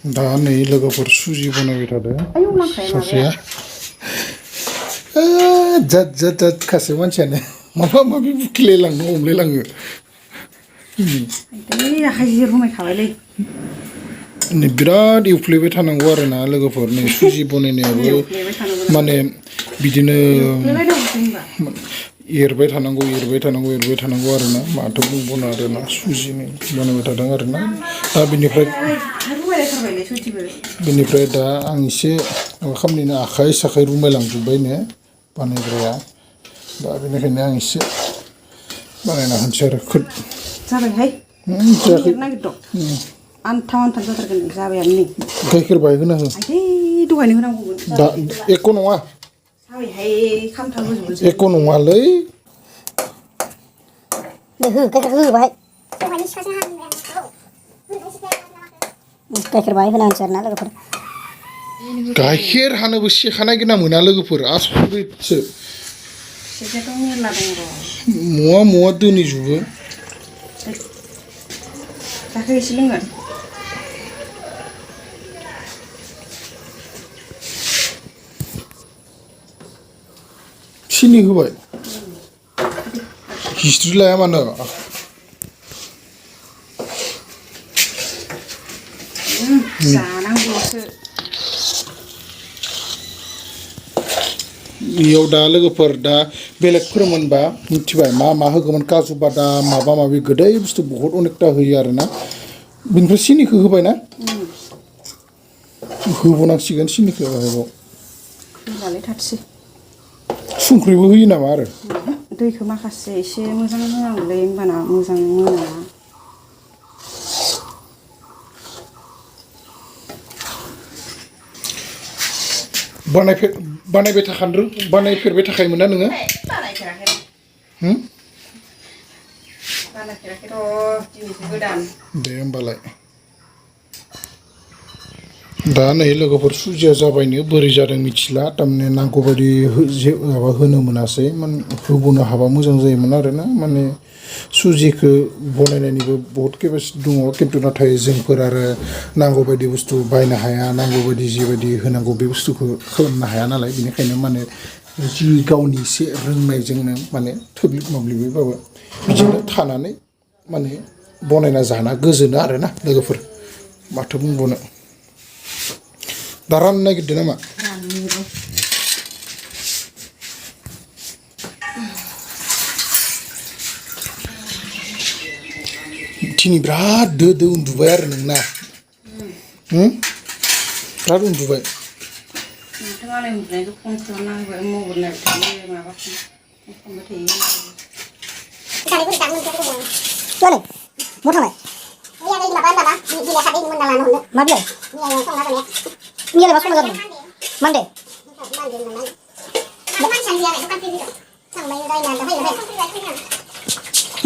दा नै लोगोफोर सुजि बनायबाय थादों सासेया जाद जाद जाद खासे मानसियानो माबा माबि बुखिलायलाङो हमलायलाङो नै बिराद एवफ्लेबाय थानांगौ आरोना लोगोफोर नै सुजि बनायनायाबो माने बिदिनो एरबाय थानांगौ आरोना माथो बुंबावनो आरोना सुजिनि बनायबाय थादों आरोना दा बेनिफ्राय दा आं एसे खामनिनो आखाइ साखाइ रुमायलांजोब्बायनो बानायग्राया दा बेनिखायनो आं एसे बानायना होनोसै आरो जाबायहाय आनथाम जाथारगोन जाबायानो नै गाइखेर बाय होना हो दहायनो होनांगौमोन दा एख' नङा जाबायहाय खामथाम होजोबनोसै एख' नङालै हो गाइखेर होबाय गाइखेर बाय होना होनोसै आरोना लोगोफोर गाइखेर हानोबो सेखा नागिरना मोना लोगोफोर आसरितसो मवा दोनैजोबो दाखो एसे लोंगोन सिनि होबाय हिस्ट्रि लाया मानो जानांगौसो इयाव दा लोगोफोर दा बेलेगफोर मोनबा मिथिबाय मा होगौमोन काजु बादाम माबा माबि गोदै बुस्थु बहुत अनेकथा होयो आरोना बिनिफ्राय सिनिखौ होबायना होबावनांसिगोन सिनिखौ आरोबाव होलालाय थाथोसै संख्रिबो होयो नामा आरो दैखौ माखासे एसे मोजां होनांगौलै होमबाना मोजां मोना बानायफेरबाय थाखायोमोन ना नोङो बानायफेराखै र' दिनैसो गोदान दे होमबालाय दा नै लोगोफोर सुजिया जाबायनो बोरै जादों मिथिला थारमाने नांगौ बायदि माबा होनो मोनासै होबोनो हाबा मोजां जायोमोन आरोना माने सुजिखौ बनायनायनिबो बहुत केपासिटि दङ खिन्थु नाथाय जोंफोर आरो नांगौ बायदि बुस्थु बायनो हाया नांगौ बायदि जिबायदि होनांगौ बे बुस्थुखौ खालामनो हाया नालाय बेनिखायनो माने जि गावनि एसे रोंनायजोंनो माने थोब्लिब मोब्लिबैबाबो बिदिनो थानानै माने बनायना जाना गोजोनो आरोना लोगोफोर माथो बुंबावनो दा राननो नागिरदों नामा दिनै बिराद दो उन्दुबाय आरो नोंना बिराद उन्दुबाय नोंथाङालाय उन्दुनायखौ फन खालामना होबाय मबाइल नायबाय थायो माबा खालामबाय थायो बहा थांबाय मा बिलाइ मियालाय मा संना जादों मानदे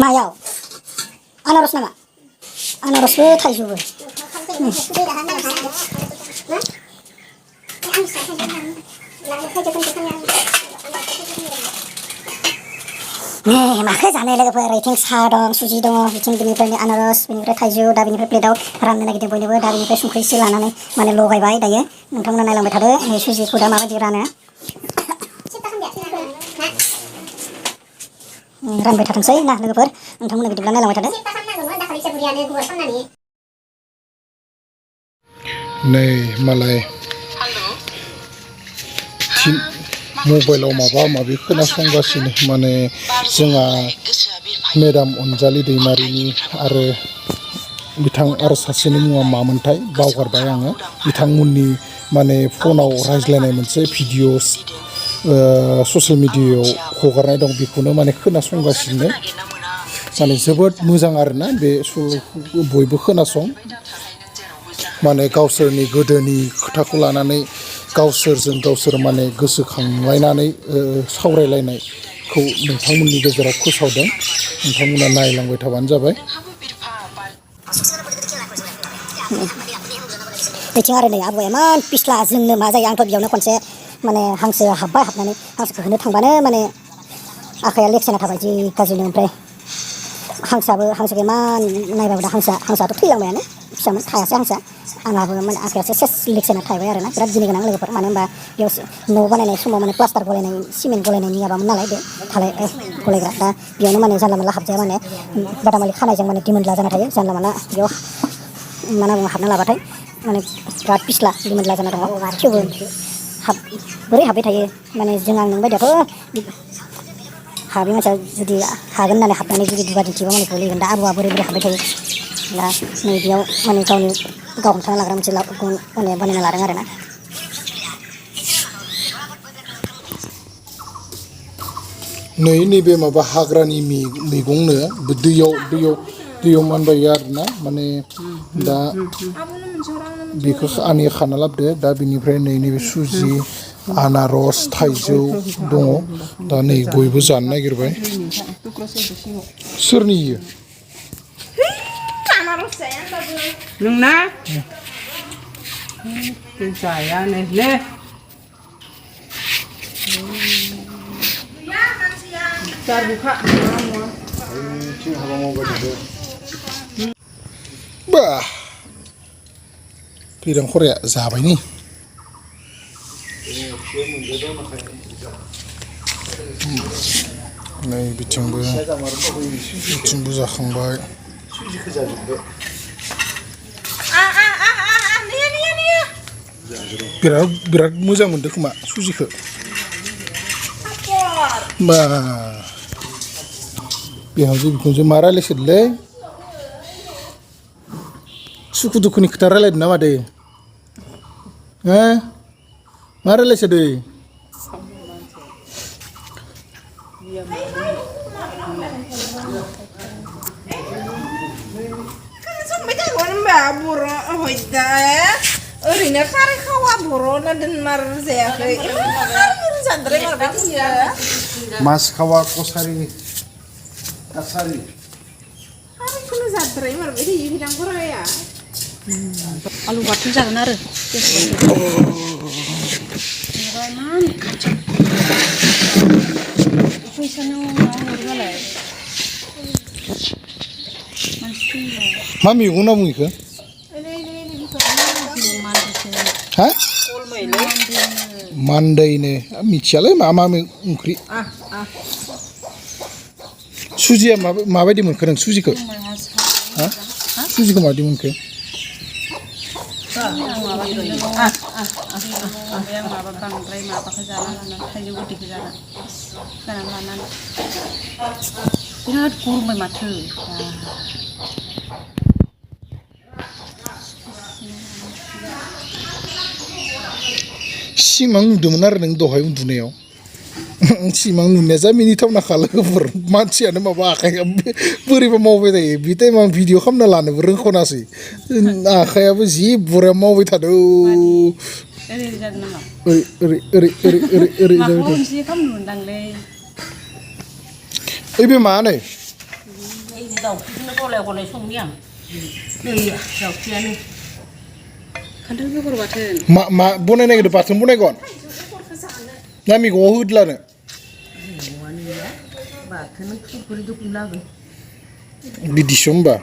मायाव आनारस नामा आनारसबो थाइजौबो माखो जानाय लोगोफोर ओरैथिं साहा दं सुजि दङ बिथिं बिनिफ्रायनो आनारस बिनिफ्राय थाइजौ दा बिनिफ्राय प्लेटाव राननो नागिरदों बयनोबो दा बिनिफ्राय संख्रि एसे लानानै माने लगायबाय दायो नोंथांमोना नायलांबाय थादो नै सुजिखौ दा माबायदि रानो रानबाय थाथोंसै ना लोगोफोर नोंथांमोना बिदिब्ला नायलांबाय थादो नै मालाय मबाइलाव माबा माबि खोनासंगासिनो माने जोंहा मेडाम अनजालि दैमारिनि आरो बिथां आरो सासेनि मुङा मामोनथाय बावगारबाय आङो बिथांमोननि माने फनाव रायज्लायनाय मोनसे भिडिअ ससियेल मिडियायाव हगारनाय दं बेखौनो माने खोनासंगासिनो माने जोबोद मोजां आरोना बे बयबो खोनासं माने गावसोरनि गोदोनि खोथाखौ लानानै गावसोरजों गावसोर माने गोसोखांलायनानै सावरायलायनायखौ नोंथांमोननि गेजेराव फोसावदों नोंथांमोना नायलांबाय थाबानो जाबाय बिथिं आरो नै आबौआ इमान पिस्ला जोंनो मा जायो आंथ' बेयावनो खनसे माने हांसो हाबनानै हांसोखौ होनो थांबानो माने आखाइया लेकसाना थाबाय जि गाज्रिनो ओमफ्राय हांसोखौ इमान नायबाबो दा हांसोआथ' थैलांबायानो फिसामोन थायासै हांसोआ आंहाबो माने आखायावसो सेस लिक जाना थाबाय आरोना बिराद गिनो गोनां लोगोफोर मानो होनबा बेयाव न' बानायनाय समाव माने प्लास्टार गलायनाय सिमेन्ट गलायनायनि माबामोन नालाय बे थालाय गलायग्रा दा बेयावनो माने जानला मानला हाबजाया माने बादामालि खानायजों माने दिमोनला जाना थायो जानला मानला बेयाव मा होनना बुङो हाबना लाबाथाय माने बिराद पिस्ला दिमोनला जाना दङ थेवबो बोरै हाबबाय थायो माने जों आं नोंबायदियाथ' हाबि मानसिया जुदि हागोन होननानै हाबनानै जुदि दुगा दिन्थिबा माने गोलैगोन दा आबौआ बोरै बोरै हाबबाय थायो दा नैबेयाव माने गाव हमथाना लाग्रा मोनसे माने बानायना लादों आरोना नैबे माबा हाग्रानि मैगंनो दैयाव मानबायो आरोना माने दा बेखौ आंनि खाना लाबोदो दा बिनिफ्राय नैबे सुजि आनारस थाइजौ दङ दा नै बयबो जानो नागिरबाय सोरनि इयो नोंना जायानो ले जारबुखा बा फैदां खराया जाबाय नि नै बिथिंबो जाखांबाय बिराद मोजां मोनदों खोमा सुजिखौ बा बिहामजो बिखुनजो मा रायलायसोदोंलै सुखु दुखुनि खोथा रायलायदों ना मादो मा रायलायसोदों ओरैनो खारै खावा बर'ना दोनमार जायाखै जानद्राय मारबाय थायो मास खावा कसारिनि कासारि खारैखौनो जानद्राय मारबाय थायो बिदां बोराया आलु बाथोन जागोन आरो फैसानो हरबालाय मा मैगं होनना बुङो बेखौ हा मान्दैनो मिथियालै मा ओंख्रि सुजिया माबायदि मोनखो नों सुजिखौ हा सुजिखौ माबायदि मोनखो माबा बांद्राय माबाखौ जाना लानानै थाइजौ गोदैखौ जाना लानानै बिराद गरमबाय माथो सिमां नुदोंमोन आरो नों दहाय उन्दुनायाव सिमां नुनाया जा मिनिथावनाखा लोगोफोर मानसियानो माबा आखाइया बोरैबा मावबाय थायो बे टाइमाव आं भिडिअ खालामना लानोबो रोंख'नासै आखाइयाबो जि बुरजा मावबाय थादों ओरै जादों नामा ओरै माखौ मोनसे खालामनो मोनदांलै ओइ बे मा नै दाउखौनो गलाय गलाय संनि आं नै दाउखियानो खान्थाल बेगर बाथोन मा बनायनो नागिरदों बाथोन बनायगोन ना मैगङाव होदलानो बाथोन खुरखुरि दुखु लाबो बिदिसो होमबा